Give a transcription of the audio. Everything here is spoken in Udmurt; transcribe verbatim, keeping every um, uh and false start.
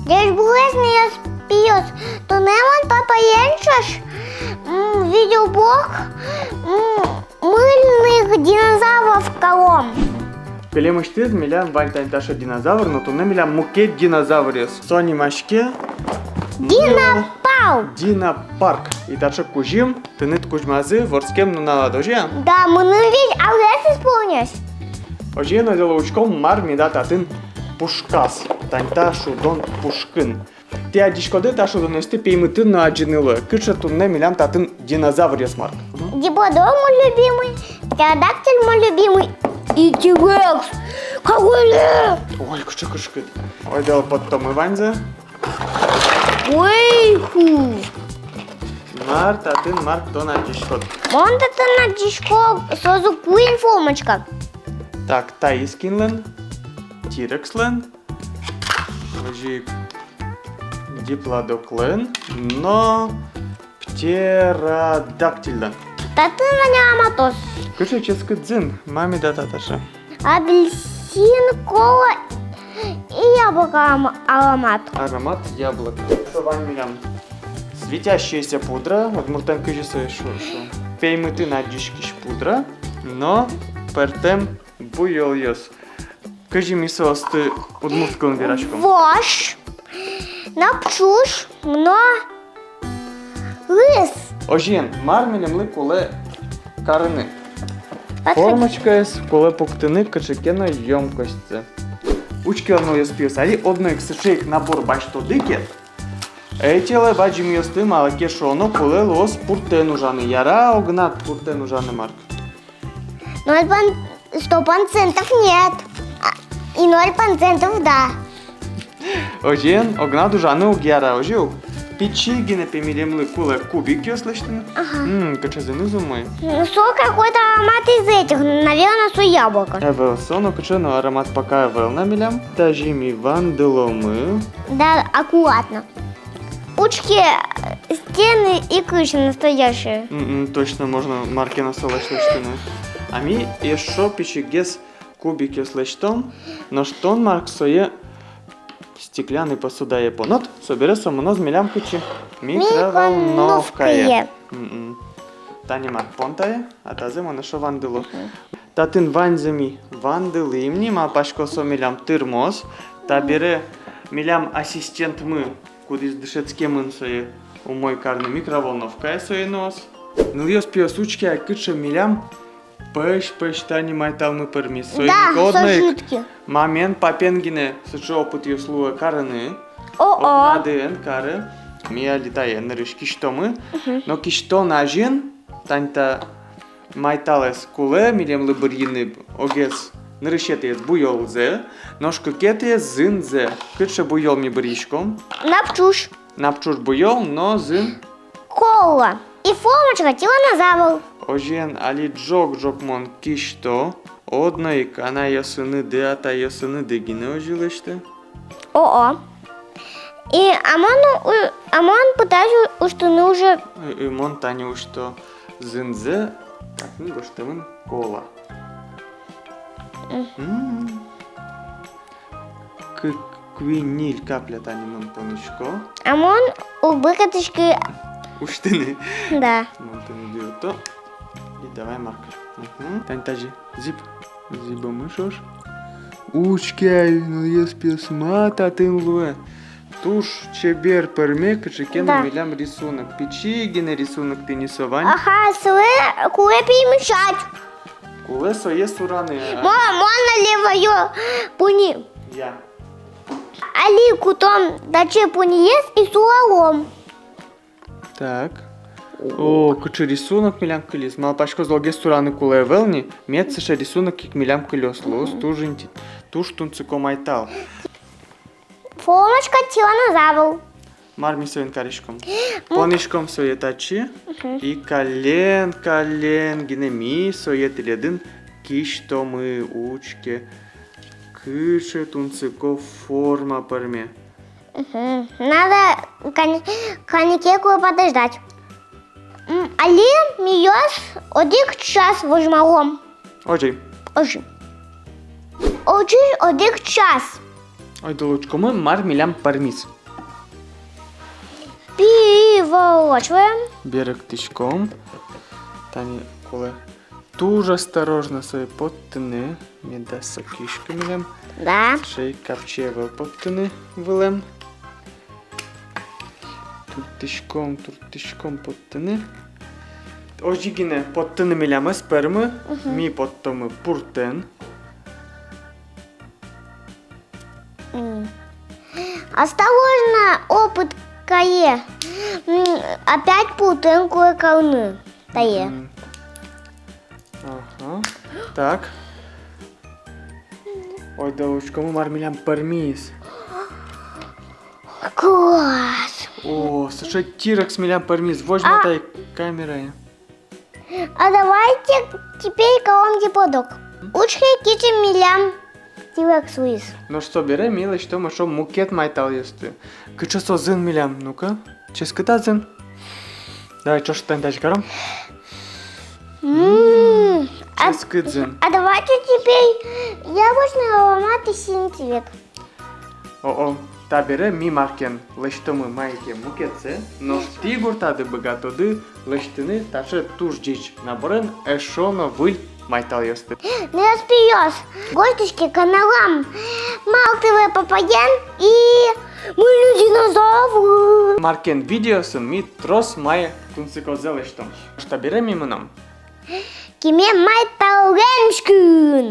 Ӟечбуресь, нылъёс, пиос! Туннэ мон папаен ӵош, м, видеоблог, м, мыльных динозавров каром. Кылемысьтыз милям вань тани таӵе динозавр, но туннэ милям мукет динозавръёс. Со нимаське Динопарк. Динопарк. И таӵе кузьым тыныд кузьмазы вордскем нуналад, озьы-а? Да, мыным ведь арес исполнилось. Озьыен, ойдолэ учком, мар меда татын пушказ. Тани та шудон пушкын. Тӥ адӟиськоды, та шудонъёсты пеймытын но адӟыны луэ. Кыӵе туннэ милям татын динозавръёс, Марк? Диплодок мой любимый, птеродактиль мой любимый и тирекс. Какой лев! Ой, кыӵе кышкыт. Ойдолэ поттомы ваньзэ. Ой, ху. Мар татын, Марк, тон адӟиськод? Мон татын адӟисько сразу куинь формочка. Так, таиз кинлэн? Тирекслэн. Озьы ик диплодоклэн но птеродактильлэн. Татын вань ароматъёс. Кыӵе ческыт зын, ма меда та таӵе? Апельсин, кола и яблоко ам-, аромат. Аромат яблока. Со вань милям светящаяся пудра. Удмуртэн кызьы сое шуо? Пеймытын адӟиськись пудра но пӧртэм буёлъёс. Кызьы ми соосты удмурт кылын вераськом? Вож, напчуж но лыз. Озьыен, мар милемлы кулэ карыны? Подходи. Формочкаез кулэ пуктыны кыӵе ке но ёмкостьсэ. Учке, нылъёс, пиос, али одно ик сыӵе ик набор басьтоды ке, ӧтелэ бадӟымъёсты, малы ке шуоно, кулэ луоз пуртэн ужаны. Яра-а огнад пуртэн ужаны, Марк? Ноль пон-, сто процентов нет. А, и ноль процентов да. Озьыен, огнад ужаны уг яра, озьы ук? Пичи гинэ, пе, милемлы кулэ кубикъёс лэсьтыны. Ага. М, кыӵе зыныз умой. М, со какой-то аромат из этих, наверное, со яблоко. Ӧвӧл со, но кыӵе но аромат пока ӧвӧл на милям. Тазьы ми вандыломы. Да, аккуратно. Учке, стены и крыша настоящие. М-м, точно, можно Маркелэн солэсь лэсьтыны. А ми эшшо пичигес кубикъёс лэсьтом, нош тон, Марк, сое стеклянной посудае понод, собере со мыноз милям кытчы? Микроволновкае. Микроволновкае. М-м. Тани, Марк, пон тае, а тазэ мон эшшо вандыло. Мгм. Татын ваньзэ ми вандылӥм ни, малпасько, со милям тырмоз. Табере милям ассистентмы, кудӥз дышетскемын сое умой карыны, микроволновкае сое нуоз. Нылъёс, пиос, учке ай, кыӵе милям пӧсь-пӧсь тани майталмы пӧрмиз. Соин ик одно ик мамаен, папаен гинэ сыӵе опытъёс луэ карыны. О-о. Огнады эн кары. Ми али тае нырысь кисьтомы. Мгм. Но кисьтон азьын тани та майталэз кулэ милемлы бырйыны огез, нырысетӥез буёлзэ, нош кыкетӥез зынзэ. Кыӵе буёл ми бырйиськом? Напчуж. Напчуж буёл, но зын? Кола. И формочка тиранозавр. Озьыен, али ӝог-ӝог мон кисьто, одно ик анайёсыныды, атайёсыныды гинэ озьы лэсьтэ. О-о. И а мон у-, а мон пытаюсь у-, усьтыны уже. И, и мон тани усьто зынзэ, татын гожтэмын кола. М. М. Кык, куинь, ньыль капля тани мон понӥсько. А мон уг быгатӥськы усьтыны. Да. Мон тыныд юртто. И давай, Марк. Мгм. Тани тазьы зӥб. Зӥбомы ӵош. Учке ай, нылъёс, пиос, ма татын луэ. Туж чебер пӧрме кыӵе ке но, да, милям рисунок. Пичи гинэ рисунок тӥни со вань. Ага, сое кулэ перемешать. Кулэ сое сураны. Мо-, можно левое пуни? Я. Али кутом таӵе пуниез и суралом. Так. О, кыӵе рисунок милям кылиз. Малпасько, золгес сураны кулэ ӧвӧл ни, мед сыӵе рисунок ик милям кылёз луоз. Мгм. Туж инте-, туж тунсыко майтал. Формочка тиранозавр. Мар ми соин кариськом? М. Понӥськом сое татчы. Мгм. И каллен, каллен гинэ ми сое тӥледын кисьтомы. Учке, кыӵе тунсыко форма пӧрме. Мгм. Надо кань-, каникулы подождать. М, али миёс одӥг час возьмалом. Озьы. Озьы. Озьы одӥг час. Ойдолэ учкомы, мар милям пӧрмиз. Переворачиваем. Берыктӥськом. Тани кулэ туж осторожно сое поттыны, медаз сокиськы милям. Да. Сыӵе капчи ӧвӧл поттыны вылэм. Турттӥськом, турттӥськом поттыны. Озьы гинэ поттыны милям ӧз пӧрмы, мгм, ми поттомы пуртэн. М. Осторожно, опыт кае. М, опять пуртэн кулэ карыны. Тае. Мгм. Ага. Так. Ойдолэ учкомы, мар милям пӧрмиз. Класс! О, сыӵе тирекс милям пӧрмиз. Возьма, а, тае камерае. А давайте теперь колом диплодок. Учке, кыӵе милям тирекс луиз. Нош собере ми лэсьтом эшшо мукет майталъёсты. Кыӵе со зын милям, ну-ка, ческыт-а зын? Давай ӵош тани тазьы каром. М, а, ческыт зын. А давайте теперь яблочный, ароматный синий цвет. О-о, табере ми Маркен лэсьтомы мае ке мукетсэ, нош тӥ гуртады быгатоды лэсьтыны таӵе туж ӟеч наборен эшшо но выль майталъёсты. Нылпиос, гожтӥське каналам Мал ТВ папаен и Мыльный динозавр. Маркен видеосын ми трос мае тунсыкозэ лэсьтом. Табере ми мыном кеме майталлэн миськыны.